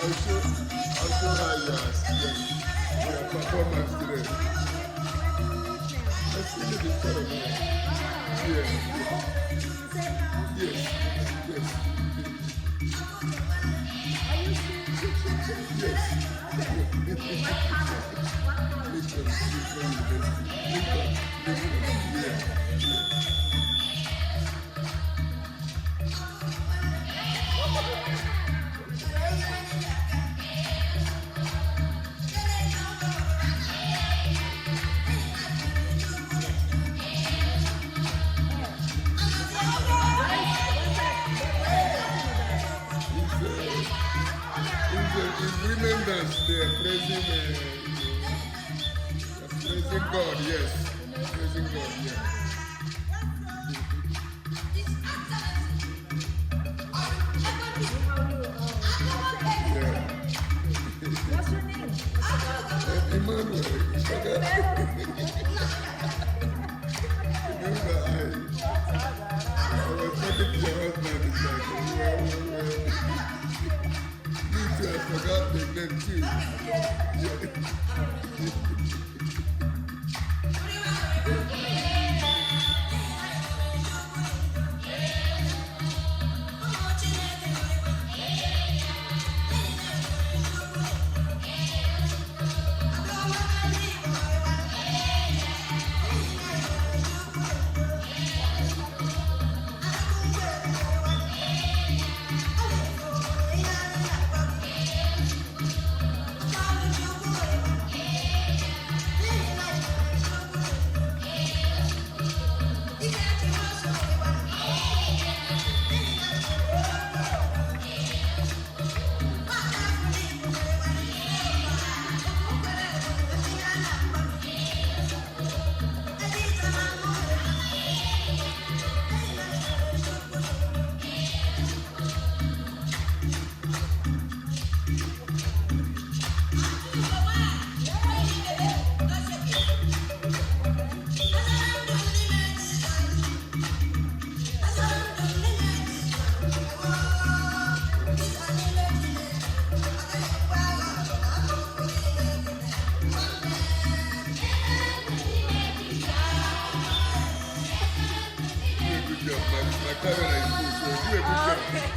I'll show her your performance today. I still live in front of her. Yeah, yes, yes, yes. Lincoln, Lincoln University. Lincoln, Lincoln, yeah. It's women dance. They are praising, praising God. Yes, praising God. Yeah. Yeah. What's your name? Emmanuel, you forgot. Remember, I was talking to your husband. It's like, well. Me too, I forgot the name too. Yeah. Do a good job. My camera is full, so do a good job. Yeah,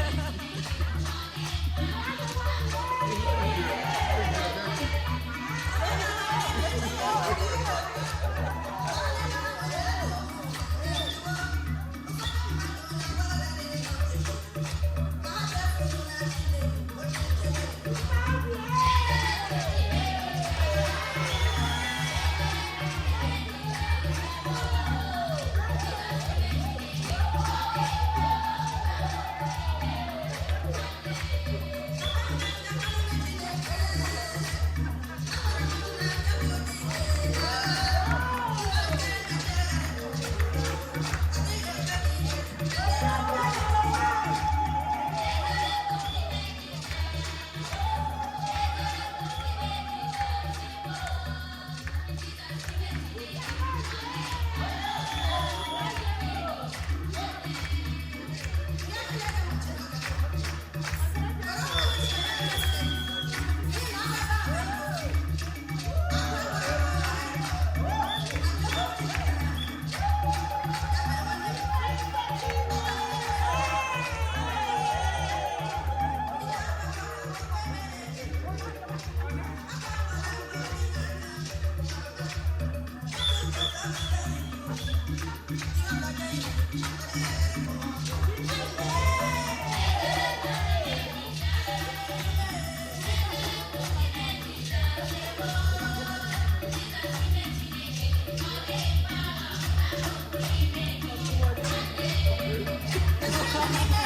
that's it.